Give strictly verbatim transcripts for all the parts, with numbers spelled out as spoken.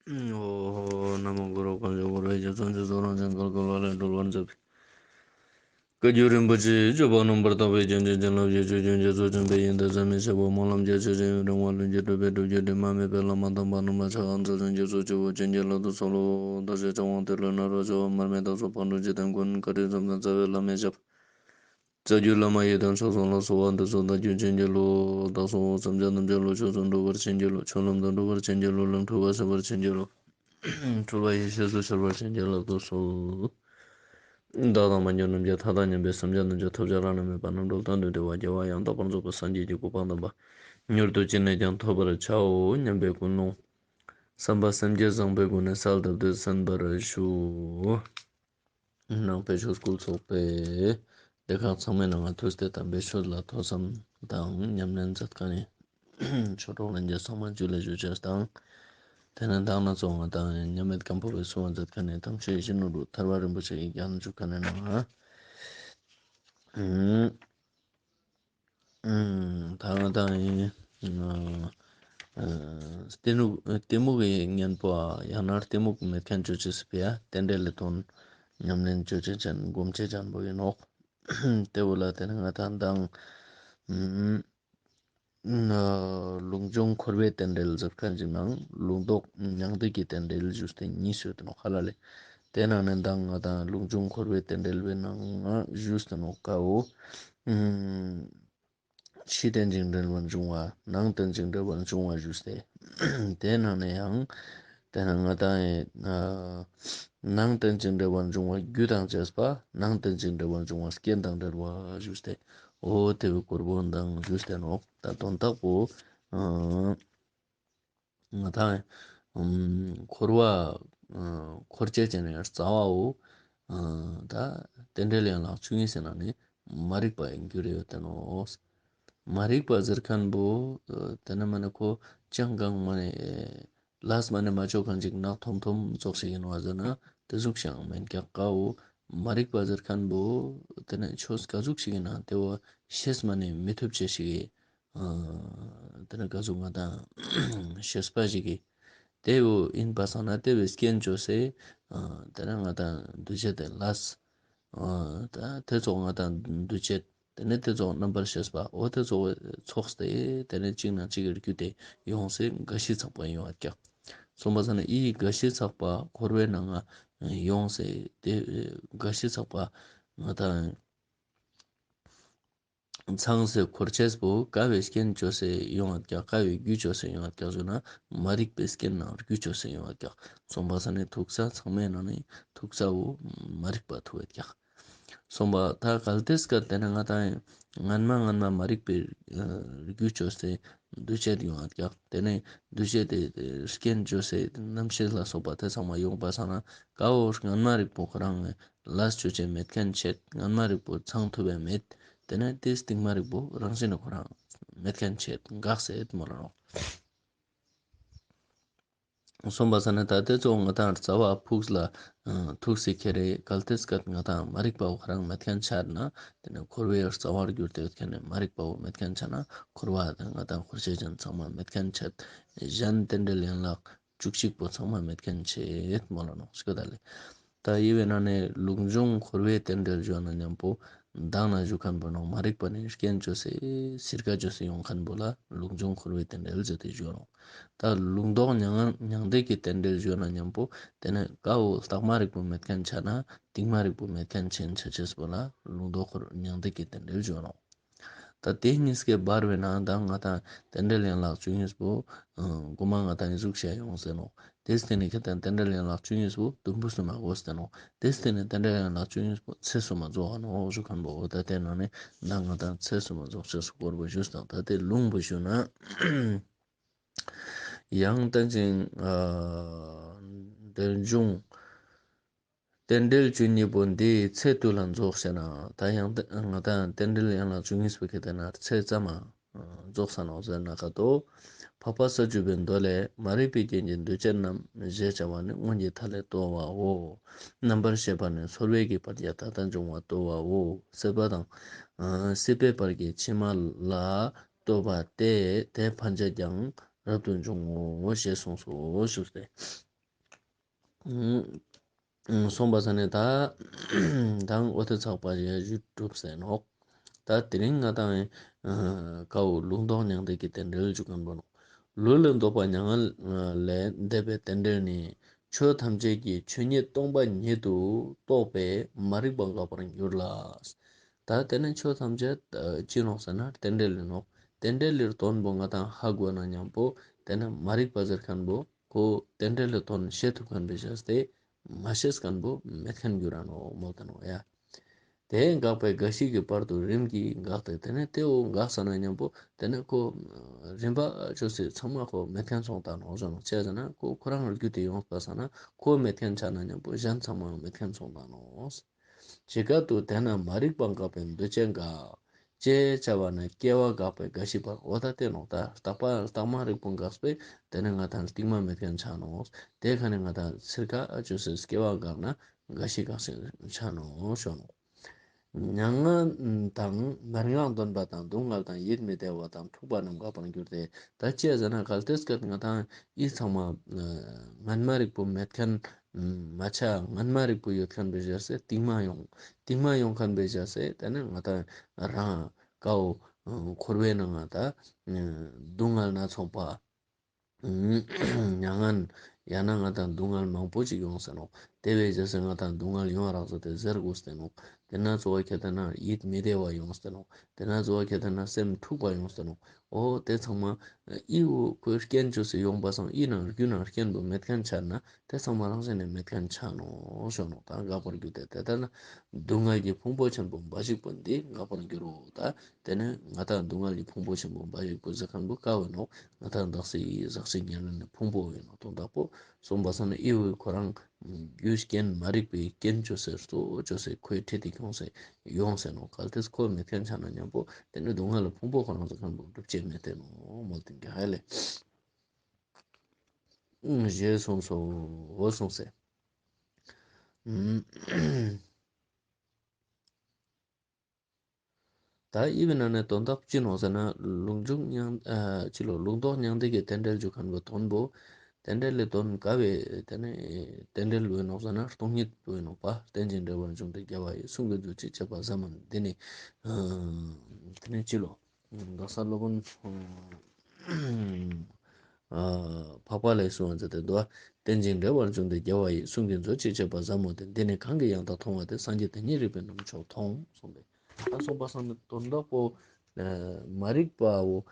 ཨོ། ན་མོ་གུ་རུ། གང་ཞིག་འཁོར་བའི་རྒྱ་མཚོ་འཇིག་ཚོགས་རང་བཞིན་བརྒལ་དཀའ་བ་ལས་སྒྲོལ་བར་མཛད་པའི་བཀའ་བརྒྱུད་རིན་པོ་ཆེའི་སྤྱོད་པ་རྣམ་པར་དག་པའི་རྒྱུན་གྱི་བྱིན་རླབས་ཀྱི་ཆུ་རྒྱུན་གྱི་ཚོགས་ཆེན་པའི་ཡོན་ཏན་ཟད་མི་ཤེས་པ་སྨོན་ལམ་གྱི་ཆུ་རྒྱུན་རིང་བ་ལྷུན་གྱིས་གྲུབ་པའི་སྒྲུབ་བརྒྱུད་དྲི་མ་མེད་པའི་བླ་མ་དམ་པ་རྣམས་ལ་ཕྱག་འཚལ་ཞིང་སྐྱབས་སུ་མཆིའོ། བྱིན་གྱིས་བརླབ་ཏུ་གསོལ་ལོ། བདག་ཅག་ཕྱག་དབང་ཏེ་ལོ་ནཱ་རོ་ཞེས་པ་མར་མེ་དྭགས་སོགས་ཕག་གྲུ་འཇིག་རྟེན་མགོན་བཀའ་དྲིན་གསུམ་ལྡན་རྩ་བའི་བླ་མའི་ཞབས། རྩ་བརྒྱུད་བླ་མ་ཡི་དམ་མཆོག་གསུམ་ལ་གསོལ་བ་འདེབས་སོ། བདག་རྒྱུད་བྱིན་གྱིས་རློབས། བདག་སོགས་སེམས་ཅན་ཐམས་ཅད་བློ་ཆོས་སུ་འགྲོ་བར་བྱིན་གྱིས་རློབས། ཆོས་ལམ་དུ་འགྲོ་བར་བྱིན་གྱིས་རློབས། ལམ་འཁྲུལ་བ་སེལ་བར་བྱིན་གྱིས་རློབས། འཁྲུལ་བ་ཡེ་ཤེས་སུ་འཆར་བར་བྱིན་གྱིས་བརླབ་ཏུ་གསོལ། བདག་དང་མ་གྱུར་ནམ་མཁའི་མཐའ་དང་མཉམ་པའི་སེམས་ཅན་ཐམས་ཅད་ཐོབ་བྱ་རང་ལས་མེད་པ་རྣམ་གྲོལ་དོན་དུ་བདེ་བ་རྒྱལ་བ་ཡང་དག་པར་རྫོགས་པའི་སངས་རྒྱས་ཀྱི་གོ་འཕང་དམ་པ་མྱུར་དུ་ཅི་ནས་ཀྱང་ཐོབ་པར་བྱའོ་སྙམ་པའི་ཀུན་སློང་བསམ་པ་སེམས་བསྐྱེད་བཟང་པོའི་སྒོ་ནས་གསལ་བཏབ་སྟེ་གསན་པར་ཞུ། ནང་པའི་ཆོས་སྐུལ་ཚོགས་པའི་སྡེ་ཁག་ཚང་མའི་ནང་ང་ཐུགས་ཏེ་དམ་པའི་ཆོས་ལ་ཐོས་བསམ་དང་ཉམས་ལེན་མཛད་མཁན་ནི་ཆོས་གྲོགས་ལྷན་རྒྱས་ཚང་མ་ཇུ་ལེ་ཞུ་ཅེས་དང་། དེ་ནས་མདང་ནས་ཚོགས་ང་དང་མཉམ་མེད་སྒམ་པོ་པའི་གསུང་བ་མཛད་མཁན་ནི་དམ་ཆོས་ཡིད་བཞིན་ནོར་བུ་ཐར་པ་རིན་པོ་ཆེ་ཡི་རྒྱན་ཞུ་མཁན་ནི་ནང་ང་། ཨུམ། ད་ང་དང་ཨེ་ཨ་གཏི་མུག་གཏི་མུག་གི་གཉེན་པོ་ཡང་ན་གཏི་མུག་མེད་མཁན་ཅོ་ཅེས་སི་ཕི་ཡ་རྟེན་འབྲེལ་ལས་དོན་ཉམས་ལེན་ཅོ་ཅེས་ཅན་སྒོམ་ཅེས་ཅན་པོ་ཡིན་ནོག། དེ་བོ་ལ་དེ་ནི་ང་དང་མདང་ཨུམ་ལུགས་འབྱུང་འཁོར་བའི་རྟེན་འབྲེལ་ཟེར་མཁན་ཅིག་ནང་ལུགས་ལྡོག་མྱང་འདས་ཀྱི་རྟེན་འབྲེལ་ཞུས་ཏེ་གཉིས་ཡོད་དེ་ནོག་ཧ་ལ་ལེ། དེ་ནང་ནས་མདང་ང་དང་ལུགས་འབྱུང་འཁོར་བའི་རྟེན་འབྲེལ་བའི་ནང་ང་ཞུས་ཏེ་ནོག་ཀ་བོ། ཕྱི་རྟེན་ཅིང་འབྲེལ་བར་འབྱུང་བ། ནང་རྟེན་ཅིང་འབྲེལ་བར་འབྱུང་བ་ཞུས་ཏེ། དེ་ནང་ནས་ཡང་དེ་ནང་ང་དང་ཨེ་ནང་རྟེན་ཅིང་འབྲེལ་བར་འབྱུང་བ་རྒྱུ་དང་བཅས་པ། ནང་རྟེན་ཅིང་འབྲེལ་བར་འབྱུང་བ་རྐྱེན་དང་འབྲེལ་བ་ཞུས་ཏེ། འོ་དེ་བོའི་སྐོར་པོ་མདང་ཞུས་ཏེ་ནོག། ད་དོན་དག་པོ་ཨ་ང་དང་ཨུམ་འཁོར་བ་ཨ་འཁོར་བྱེད་ཅན་ནི་རྩ་བའོ། ཨ་ད་རྟེན་འབྲེལ་ཡན་ལག་བཅུ་གཉིས་ཟེར་ན་ནི་མ་རིག་པ་ཡིན་རྒྱུ་རེད་ཡོད་དེ་ནོག། མ་རིག་པ་ཟེར་མཁན་པོ་ཨ་དེ་ནི་མ་ནི་ཁོ་ཅང་གང་མ་ནི་ལས་མ་ནི་མ་ཆོག་མཁན་ཅིག་ནག་ཐོམ་ཐོམ་ཙོགས་ཤིག་ཡིན་བ་ཟེར་ན་དེ་ཟུག་ཞིག་མེན་ཀྱག་ཀ་བོ། མ་རིག་པ་ཟེར་མཁན་པོ་དེ་ནི་ཆོས་ག་ཟུག་ཞིག་ཡིན་ན་དེ་བོ་ཤེས་མ་ནི་མི་ཐུབ་ཅེས་ཤིག་ཨ་དེ་ནི་ག་ཟུག་ང་དང་ཤེས་པ་ཞིག་གི་དེ་བོ་ཡིན་པ་སང་ན་དེ་བོའི་རྐྱེན་བཅོས་སེ་ཨ་དེ་ནི་ང་དང་འདུ་བྱེད་དེ་ལས་ཨ་ད་དེ་ཚོགས་ང་དང་འདུ་བྱེད་དེ་ནི་དེ་ཚོགས་རྣམ་པར་ཤེས་པ་འོ་དེ་ཚོགས་ཚོགས་ཏེ་དེ་ནི་གཅིག་ནང་གཅིག་གི་རྒྱུ་དེ་ཡོང་སེ་རྒ་ཤི་ཚག་པ་ཡོང་བ་ཀྱག། སོང་པ་སང་ན་ཨི་རྒ་ཤི་ཚག་པ་འཁོར་བའི་ནང་ང་ཡོང་སེ་དེ་རྒ་ཤི་ཚག་པ་ང་དང་ཚང་སེ་འཁོར་ཅེས་པོ་ཀ་བོའི་རྐྱེན་བཅོས་སེ་ཡོང་བ་ཀྱག། ཀ་བོའི་རྒྱུ་བཅོས་སེ་ཡོང་བ་ཀྱག་ཟེར་ན་མ་རིག་པའི་རྐྱེན་ནང་རྒྱུ་བཅོས་སེ་ཡོང་བ་ཀྱག། སོང་པ་སང་ན་ཐུག་ས་ཚང་མའི་ནང་ནས་ཐུག་ས་བོ་མ་རིག་པ་ཐུག་བ་ཀྱག། སོང་པ་ད་གལ་ཏེ་སྐད་དེ་ནི་ང་དང་སྔན་མ་སྔན་མ་མ་རིག་པའི་ཨ་རྒྱུ་བཅོས་ཏེ་འདུ་བྱེད་ཡོང་བ་ཀྱག། དེ་ནི་འདུ་བྱེད་དེ་རྐྱེན་བཅོས་ཏེ་རྣམ་ཤེས་ལ་སོགས་པ་དེ་ཚང་མ་ཡོང་པ་སང་ན་ཀ་བོ་སྔན་མ་རིག་པོ་ཁོ་རང་ལས་བཅོ་ཅེས་མེད་མཁན་ཆད། སྔན་མ་རིག་པོ་ཚང་ཐུབ་པའི་མེད། དེ་ནི་དེ་སྟིང་མ་རིག་པོ་རང་བཞིན་ནི་ཁོ་རང་མེད་མཁན་ཆད་འགག་སེ་མོལ་ལ་ནོག། སོང་པ་སང་ན་ད་དེ་ཚོགས་ང་དང་རྩ་བ་ཕུགས་ལ་ཨ་ཐུག་སེ་ཁྱེར་རེ་གལ་ཏེ་སྐད་ང་དང་མ་རིག་པ་བོ་ཁོ་རང་མེད་མཁན་ཆད་ན་དེ་ནི་འཁོར་བའི་རྩ་བར་གྱུར་ཏེ་ཡོད་མཁན་ནི་མ་རིག་པ་བོ་མེད་མཁན་ཆད་ན་འཁོར་བ་དང་ང་དང་འཁོར་བྱེད་ཅན་ཚང་མ་མེད་མཁན་ཆད། གཞན་རྟེན་འབྲེལ་ཡན་ལག་བཅུ་གཅིག་པོ་ཚང་མ་མེད་མཁན་ཆད་མོལ་ལ་ནོག་ཞུ་ག་ད་ལེ། ད་ཡི་བའི་ནང་ནས་ལུགས་འབྱུང་འཁོར་བའི་རྟེན་འབྲེལ་ཞུ་ན་མཉམ་པོ་མདང་ན་ཞུ་མཁན་པོ་ནོག། མ་རིག་པ་ནི་རྐྱེན་བཅོས་སེ་སེར་ཀ་བཅོས་སེ་ཡོང་མཁན་པོ་ལ་ལུགས་འབྱུང་འཁོར་བའི་རྟེན་འབྲེལ་ཟེར་ཏེ་ཞུ་ནོག། ད་ལུགས་ལྡོག་མྱང་མྱང་འདས་ཀྱི་རྟེན་འབྲེལ་ཞུ་ན་མཉམ་པོ་དེ་ནི་ཀ་བོ་ལྟག་མ་རིག་པོ་མེད་མཁན་ཆ་ན་སྟིང་མ་རིག་པོ་མེད་མཁན་ཆེན་ཆ་ཅེས་པོ་ལ་ལུགས་ལྡོག་འཁོར་མྱང་འདས་ཀྱི་རྟེན་འབྲེལ་ཞུ་ནོག། ད་དེ་གཉིས་ཀའི་བར་བའི་ནང་ད་ང་དང་རྟེན་འབྲེལ་ཡན་ལག་བཅུ་གཉིས་པོ་ཨ་གོ་མ་ང་དང་ཨི་ཟུག་བཤད་ཡོང་ཟེར་ནོག། དེ་སྟེང་ནས་ཁྱེད་དང་རྟེན་འབྲེལ་ཡན་ལག་བཅུ་གཉིས་པོ་དུམ་བུ་གསུམ་མ་གོ་ཟེར་ནོག། དེ་སྟེང་ནས་རྟེན་འབྲེལ་ཡན་ལག་བཅུ་གཉིས་པོ་ཚེ་གསུམ་མ་རྫོགས་ནོག་ཞུ་མཁན་པོ། འོ་ད་དེ་ནང་ནས་ད་ང་དང་ཚེ་གསུམ་མ་རྫོགས་ཅེས་སྐོར་པོ་ཞུས་དང་ད་དེ་ལུང་པོ་ཞུ་ན། ཡང་རྟེན་ཅིང་ཨ་འབྲེལ་འབྱུང་རྟེན་འབྲེལ་བཅུ་གཉིས་པོ་འདི་ཚེ་དུས་ལ་རྫོགས་ཤེ་ན། ད་ཡང་ང་དང་རྟེན་འབྲེལ་ཡན་ལག་བཅུ་གཉིས་པོ་ཁེ་ཏེ་ན་ཚེ་ཙམ་མ་རྫོགས་ས་ནོག་ཟེར་ན་ཀ་ཏོ། འཕགས་པ་ས་བཅུ་པའི་མདོ་ལས། མ་རིག་པའི་རྐྱེན་གྱིས་འདུ་བྱེད་རྣམས། ཞེས་བྱ་བ་ནི་སྔོན་གྱི་མཐའ་ལས་རྟོག་པའོ། རྣམ་པར་ཤེས་པ་ནི་ཚོར་བའི་གི་བར་གྱི་ད་ལྟ་འབྱུང་བ་རྟོག་པའོ། སྲེད་པ་དང་སྲིད་པའི་བར་གྱི་ཕྱི་མ་ལ་རྟོག་པ་སྟེ། དེ་ཕན་ཆད་ཀྱང་རབ་ཏུ་འབྱུང་ངོ་། ཞེས་གསུངས་སོ་ཞུས་ཏེ། སོང་པ་ས་ནི་ད་དང་འོ་ཏེ་ཚགས་པ་ཞིག་ཡ་ཞུ་གྲུབ་ཟེར་ནོག། ད་དེ་རིང་ང་དང་ཀའོ་ལུང་རྟོགས་མྱང་འདས་ཀྱི་རྟེན་འབྲེལ་ཞུ་ཁན་བོ་ནོག། ལུས་ལས་ལྡོག་པ་མྱ་ངན་ལས་འདས་པའི་རྟེན་འབྲེལ་ནི། ཆོས་ཐམས་ཅད་ཀྱི་ཆོས་ཉིད་སྟོང་པ་ཉིད་དུ་རྟོགས་པས་མ་རིག་པ་འགག་པར་འགྱུར་ལ། ད་དེ་ནི་ཆོས་ཐམས་ཅད་ཅི་ནོག་ཟེར་ན་རྟེན་འབྲེལ་ལི་ནོག། རྟེན་འབྲེལ་ལི་དོན་བོ་ང་དང་ཧ་གོ་ན་ཉམ་པོ་དེ་ནི་མ་རིག་པ་ཟེར་ཁན་བོ་ཁོ་རྟེན་འབྲེལ་ལི་དོན་ཤེས་ཐུབ་ཁན་བོའི་ཆ་སྟེ་མ་ཤེས་ཁན་བོ་མེད་ཁན་འགྱུར་ར་ནོག་མོལ་ཏེ་ནོག་ཡ། དེ་འགགས་པའི་རྒ་ཤི་གི་བར་དུ་རིམ་གྱིས་འགགས་ཏེ། དེ་ནས་དེའོ་འགགས་ས་ན་ཉམ་པོ་དེ་ནས་ཁོ་རིམ་པ་ཅོས་སེ་ཚང་མ་ཁོ་མེད་ཁན་སོང་ད་ནོག་ཟེར་ནོག། ཅི་ཟེར་ན་ཁོ་ཁོ་རང་རྒྱུད་དེ་ཡོངས་པ་ས་ན་ཁོ་མེད་ཁན་ཆ་ན་ཉམ་པོ་གཞན་ཚང་མ་མེད་ཁན་སོང་ད་ནོག། ཇི་སྐད་དུ་དེས་ན་མ་རིག་པ་འགགས་པས་འདུ་བྱེད་འགག། ཅེས་བྱ་བ་ནི་སྐྱེ་བ་འགགས་པའི་རྒ་ཤི་བར། འོ་ད་དེ་ནོག། ད་རྟག་པ་རྟག་མ་རིག་པ་འགགས་པས་དེ་ནས་ང་དང་རྟིང་མ་མེད་ཁན་ཆ་ནོག། དེ་ཁ་ནས་ང་དང་ཚིར་ཁ་ཅོས་སེ་སྐྱེ་བ་འགགས་ན་རྒ་ཤི་འགགས་སེ་ཆ་ནོག་ཞུ་ནོག། མྱ་ངན་དང་མར་ངན་འདོན་པ་དང་སྡུག་བསྔལ་དང་ཡིད་མི་བདེ་བ་དང་འཁྲུག་པ་རྣམས་འགག་པར་འགྱུར་ཏེ། ད་ཅི་ཟེར་ན་གལ་ཏེ་སྐད་ང་དང་ཡིད་ཚང་མ་ངན་མ་རིག་པོ་མེད་ཁན་མ་ཆ་ངན་མ་རིག་པོ་ཡོད་ཁན་བོའི་ཆ་སྟེ་རྟིང་མ་ཡོང་རྟིང་མ་ཡོང་ཁན་བོའི་ཆ་སྟེ་དེ་ནས་ང་དང་རང་ཀའོ་འཁོར་བའི་ནང་ང་ད་སྡུག་བསྔལ་སྣ་ཚོགས་པ་མྱ་ངན་ཡང་ན་ང་དང་སྡུག་བསྔལ་མང་པོ་ཅིག་ཡོང་ཟེར་ནོག། དེ་བོའི་རྗེས་སུ་ང་དང་སྡུག་བསྔལ་ཡོང་རག་ཟེར་ཏེ་ཟེར་དགོས་ཟེར་ནོག། དེ་ན་གཙོ་བོ་ཁྱེར་ཏེ་ན་ཡིད་མི་བདེ་བ་ཡོང་ཟེར་ནོག། དེ་ན་གཙོ་བོ་ཁྱེར་ཏེ་ན་སེམས་འཁྲུགས་པ་ཡོང་ཟེར་ནོག། འོ་དེ་ཚང་མ་ཨི་བོ་ཁོའི་རྐྱེན་ཅོས་སེ་ཡོང་པ་སང་ཨི་ནང་རྒྱུ་ནང་རྐྱེན་བོ་མེད་ཁན་ཆ་ན་དེ་ཚང་མ་རང་བཞིན་ནས་མེད་ཁན་ཆ་ནོག་ཞུ་ནོག། ད་འགག་པར་འགྱུར་ཏེ། དེ་ལྟར་ན་སྡུག་བསྔལ་གྱི་ཕུང་པོ་ཆེན་པོ་འབའ་ཞིག་པོ་འདི་འགག་པར་འགྱུར་རོ། ད་དེ་ནས་ང་དང་སྡུག་བསྔལ་གྱི་ཕུང་པོ་ཆེན་པོ་འབའ་ཞིག་པོ་ཟེར་ཁན་བོ་ཀ་བོ་ནོག། ང་དང་བདག་སྲིད་ཟག་བཅས་ཉེར་ལེན་ནི་ཕུང་པོ་ཡིན་ནོག། དོན་དག་པོ་སོང་པ་སང་ན་ཨི་བོའི་ཁོ་རང་རྒྱུ་རྐྱེན་མ་རིག་པའི་རྐྱེན་ཅོས་སེ་གཙོ་བོ་ཅོས་སེ་ཁོའི་འཁྲིས་དེ་ཁྱོངས་སེ་ཡོང་ཟེར་ནོག། གལ་ཏེ་ཁོ་མེད་ཁན་ཆ་ན་ཉམ་པོ་དེ་ནི་སྡུག་བསྔལ་ཕུང་པོ་ཁོ་རང་ཟེར་ཁན་བོ་འགྲུབ་ཅེས་མེད་དེ་ནོག་མོལ་ཏེ་ག་ཧ་ལེ། ཞེས་གསུངས་སོ། འོ་གསུངས་སེ། ད་ཨི་བོའི་ནང་ནས་དོན་དག་ཅི་ནོག་ཟེར་ན་ལུང་རྟོགས་མྱང་ཨ་ཅི་ལོ་ལུང་རྟོགས་མྱང་འདས་ཀྱི་རྟེན་འབྲེལ་ཞུ་ཁན་བོ་དོན་བོ་རྟེན་འབྲེལ་ལི་དོན་ག་བོའི་དེ་ནས་རྟེན་འབྲེལ་བོའི་ནོག་ཟེར་ན་སྟོང་ཉིད་བོའི་ནོག་པ། རྟེན་ཅིང་འབྲེལ་བར་འབྱུང་སྟེ་རྒྱལ་བ་ཡི། གསུང་གི་མཛོད་ཅེས་བྱ་བ་ཟབ་མོ་འདི་ནི། ཨ་དེ་ནས་ཅི་ལོ་དག་ས་སློབ་དཔོན་ཨ་འཕགས་པ་ལྷས་གསུངས་པ་མཛད་དེ་འདུག། རྟེན་ཅིང་འབྲེལ་བར་འབྱུང་སྟེ་རྒྱལ་བ་ཡི། གསུང་གི་མཛོད་ཅེས་བྱ་བ་ཟབ་མོ་འདི། འདི་ནི་གང་གིས་ཡང་དག་མཐོང་བ་དེས། སངས་རྒྱས་དེ་ཉིད་རིག་པའི་རྣམ་མཆོག་མཐོང་། གསུངས་པས། ད་སོང་པ་སང་ན་དོན་དག་པོ་ཨ་མ་རིག་པ་བོ་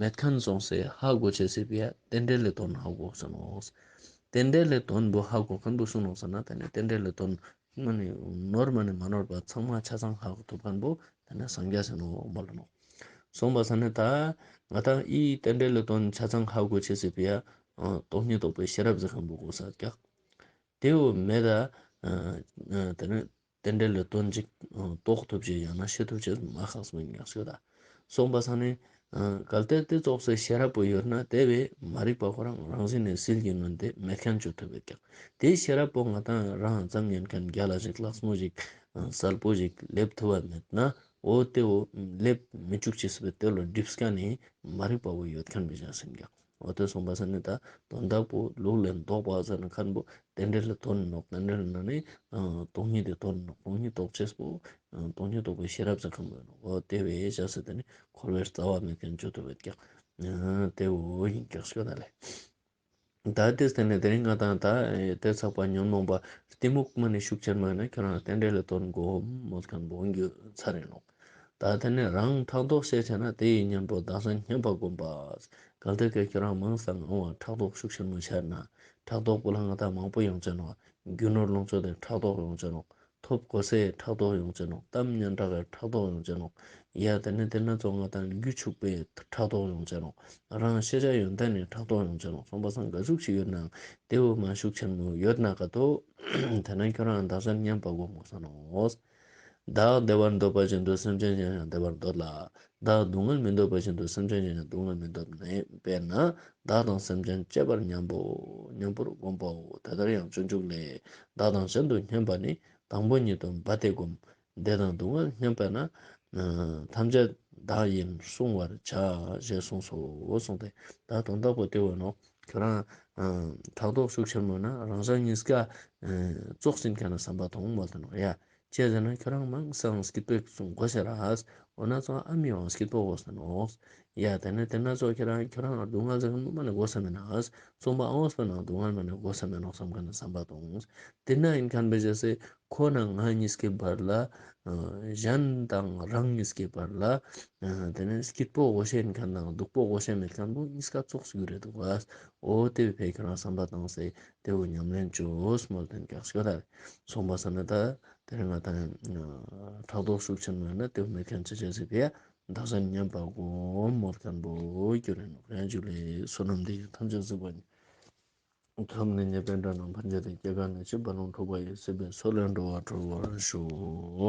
མེད་ཁན་སོང་སེ་ཧ་གོ་ཅེས་སི་ཕི་ཡ་རྟེན་འབྲེལ་ལི་དོན་ཧ་གོ་ཟེར་ནོག། རྟེན་འབྲེལ་ལི་དོན་བོ་ཧ་གོ་ཁན་བོ་སུ་ནོག་ཟེར་ན་དེ་ནས་རྟེན་འབྲེལ་ལི་དོན་མ་ནི་ནོར་མ་ནི་མ་ནོར་བ་ཚང་མ་ཆ་ཚང་ཧ་གོ་ཐུབ་ཁན་བོ་དེ་ནས་སངས་རྒྱས་ཟེར་ནོག་མོལ་ནོག། སོང་པ་སང་ན་ད་ང་དང་ཨི་རྟེན་འབྲེལ་ལི་དོན་ཆ་ཚང་ཧ་གོ་ཅེས་སི་ཕི་ཡ་ཨ་སྟོང་ཉིད་རྟོགས་པའི་ཤེས་རབ་ཟེར་ཁན་བོ་དགོས་ས་ཀྱག། དེ་བོ་མེད་ད་ཨ་ཨ་དེ་ནས་རྟེན་འབྲེལ་ལི་དོན་ཅིག་ཨ་རྟོགས་ཐུབ་ཅེས་ཡང་ན་ཤེས་ཐུབ་ཅེས་མ་ཁག་མི་ཉག་ཤོད་ད། སོང་པ་སང་ན་ཨ་གལ་ཏེ་དེ་ཙོགས་སི་ཤེས་རབ་པོ་ཡོད་ན་དེ་བས་མ་རིག་པ་ཁོ་རང་རང་བཞིན་ནས་ཟིལ་གྱིས་གནོན་ཏེ་མེད་ཁན་ཅོ་ཐུབ་བད་ཀྱག། དེ་ཤེས་རབ་པོ་ང་དང་རང་ཙམ་ཉན་ཁན་རྒྱལ་ལ་ཞིག་ལགས་མོ་ཞིག་ཨ་གསལ་པོ་ཞིག་སླེབས་ཐུབ་བ་མེད་ན་འོ་དེ་བོ་སླེབས་མི་བཅུག་ཅེས་སི་དེ་ལོ་སྒྲིབ་ཀ་ནི་མ་རིག་པ་བོ་ཡོད་ཁན་བོའི་ཆ་ཟིན་ཀྱག། འོ་དེ་སོང་པ་སང་ན་ད་དོན་དག་པོ་ལུགས་ལས་ལྡོག་པ་ཟེར་ན་ཁན་བོ་རྟེན་འབྲེལ་ལི་དོན་ནོག། རྟེན་འབྲེལ་ནང་ནས་ཨ་སྟོང་ཉིད་དེ་དོན་ནོག། སྟོང་ཉིད་རྟོགས་ཅེས་པོ་ཨ་སྟོང་ཉིད་རྟོགས་པའི་ཤེས་རབ་ཟེར་ཁན་བོ་ནོག། འོ་དེ་བས་ཆ་ཟེར་དེ་ནི་འཁོར་བའི་རྩ་བ་མེད་ཁན་ཅོ་ཐུབ་བད་ཀྱག། ཨ་དེ་བོ་ཡིན་ཀྱག་ཤོད་ད་ལེ། ད་དེ་སྟེང་ནས་དེ་རིང་ང་དང་ད་དེ་ཚགས་པ་ཉོན་མོངས་པ་གཏི་མུག་མ་ནི་ཤུགས་ཆེན་མ་ན་ཁྱོད་རང་རྟེན་འབྲེལ་ལི་དོན་གོ་མོལ་ཁན་བོ་འོང་རྒྱུ་ཚར་ཡིན་ནོག། ད་དེ་ནས་རང་ཕྲག་དོག་ཤེས་ཆ་ན་དེ་ཡི་གཉེན་པོ་བདག་འཛིན་བསྙེན་པ་བསྒོམ་པ། གལ་ཏེ་ཀྱེ་ཁྱོད་རང་མང་སང་ཨང་བ་ཕྲག་དོག་ཤུགས་ཆེན་མོ་ཤར་ན་ཕྲག་དོག་པོ་ལ་ང་དང་མང་པོ་ཡོང་ཅེ་ནོག། རྒྱུ་ནོར་ལོངས་སྤྱོད་དེ་ཕྲག་དོག་ཡོང་ཅེ་ནོག། ཐོབ་གོ་སའི་ཕྲག་དོག་ཡོང་ཅེ་ནོག། གཏམ་སྙན་གྲགས་ཀྱི་ཕྲག་དོག་ཡོང་ཅེ་ནོག། ཡ་དེ་ནས་དེ་ན་ཚོ་ང་དང་རྒྱུ་ཕྱུག་པོའི་ཕྲག་དོག་ཡོང་ཅེ་ནོག། རང་ཤེས་བྱ་ཡོན་ཏན་ནི་ཕྲག་དོག་ཡོང་ཅེ་ནོག། སོང་པ་སང་ག་ཟུག་ཅིག་ཡོད་ནའང་དེ་བོ་མ་ཤུགས་ཆེན་མོ་ཡོད་ན་ག་ཏོ། དེ་ན་ཁྱོད་རང་བདག་འཛིན་བསྙེན་པ་བསྒོམ་དགོས་ས་ནོག། བདག་བདེ་བར་འདོད་པ་བཞིན་དུ་སེམས་ཅན་གཞན་ཡང་བདེ་བར་འདོད་ལ། བདག་སྡུག་བསྔལ་མི་འདོད་པ་བཞིན་དུ་སེམས་ཅན་གཞན་ཡང་སྡུག་བསྔལ་མི་འདོད་ནས། དཔེར་ན་བདག་དང་སེམས་ཅན་བཅས་པ་མཉམ་པོ་མཉམ་པོར་བསྒོམ་པའོ། དེ་ལྟར་ཡང་སྤྱོད་འཇུག་ལས། བདག་དང་གཞན་དུ་སྙེམས་པ་ནི། དང་པོ་ཉིད་དུ་འབད་དེ་བསྒོམ། བདེ་དང་སྡུག་བསྔལ་སྙེམས་པས་ན། ཐམས་ཅད་བདག་ཡིན་བསྲུང་བར་བྱ། ཞེས་གསུངས་སོ། གསུངས་ཏེ། ད་དོན་དག་པོ་དེ་བོ་ནོག། ཁྱོ་རང་ཕྲག་དོག་ཤུགས་ཆེན་མོ་ན་རང་རང་ཉིས་ཀ་ཙོགས་ཨིན་ཁན་ནི་སམ་པ་ཐོང་མོལ་ཏེ་ནོག་ཡ། ཅི་ཟེར་ན་ཁྱོ་རང་མང་སང་སྐྱིད་པོ་སོང་གོས་ཤེས་རག། འོ་ན་ཙོགས་ཨ་མི་ཡང་སྐྱིད་པོ་གོས་ཏེ་ནོག། ཡ་དེ་ནེ་དེ་ན་ཙོགས་ཁྱོ་རང་ཁྱོ་རང་སྡུག་བསྔལ་ཟེར་ཁན་མ་ནེ་གོས་ས་མེད་ན། ཚོང་པ་ཨ་བོས་པ་ན་སྡུག་བསྔལ་མ་ནེ་གོས་ས་མེད་ནོག་སམ་ཁན་ནི་སམ་པ་ཐོང་། དེ་ན་ཨིན་ཁན་བེ་ཅེས་སེ་ཁོ་ན་ང་ཉིས་ཀའི་བར་ལ་ཨ་གཞན་དང་རང་ཉིས་ཀའི་བར་ལ་ཨ་དེ་ནེ་སྐྱིད་པོ་གོས་ཤེས་ཨིན་ཁན་དང་སྡུག་པོ་གོས་ཤེས་མེད་ཁན་བོ་ཉིས་ཀ་ཙོགས་ཡོད་རེད་དུག་ག། འོ་དེ་བོ་ཕེ་ཁྱོ་རང་སམ་པ་ཐོང་སེ་དེ་བོ་ཉམས་ལེན་ཅོས་མོལ་ཏེ་ཀྱག་ཤོ་ད། སོང་པ་ས་ནེ་ད་དེ་རིང་ང་ད་ཕྲག་དོག་ཤུགས་ཆེན་མོ་ན་དེ་བོ་མེད་ཁན་ཅི་ཅོས་སེ་ཕེ་ཡ། བདག་གཞན་མཉམ་པ་སྒོམ་མོལ་ཁན་བོ་གྱུར་རེ་ནོག་ཡ། འཇུ་ལེ། བསོད་ནམས་འདི་ཡིས་ཐམས་ཅད་གཟིགས་པ་ཉིད། ཁམས་ནི་ཉེས་པའི་དགྲ་རྣམས་ཕམ་བྱས་ཏེ། སྐྱེ་རྒ་ན་འཆིའི་རྦ་ཀློང་འཁྲུགས་པ་ཡི། སྲིད་པའི་མཚོ་ལས་འགྲོ་བ་སྒྲོལ་བར་ཤོག།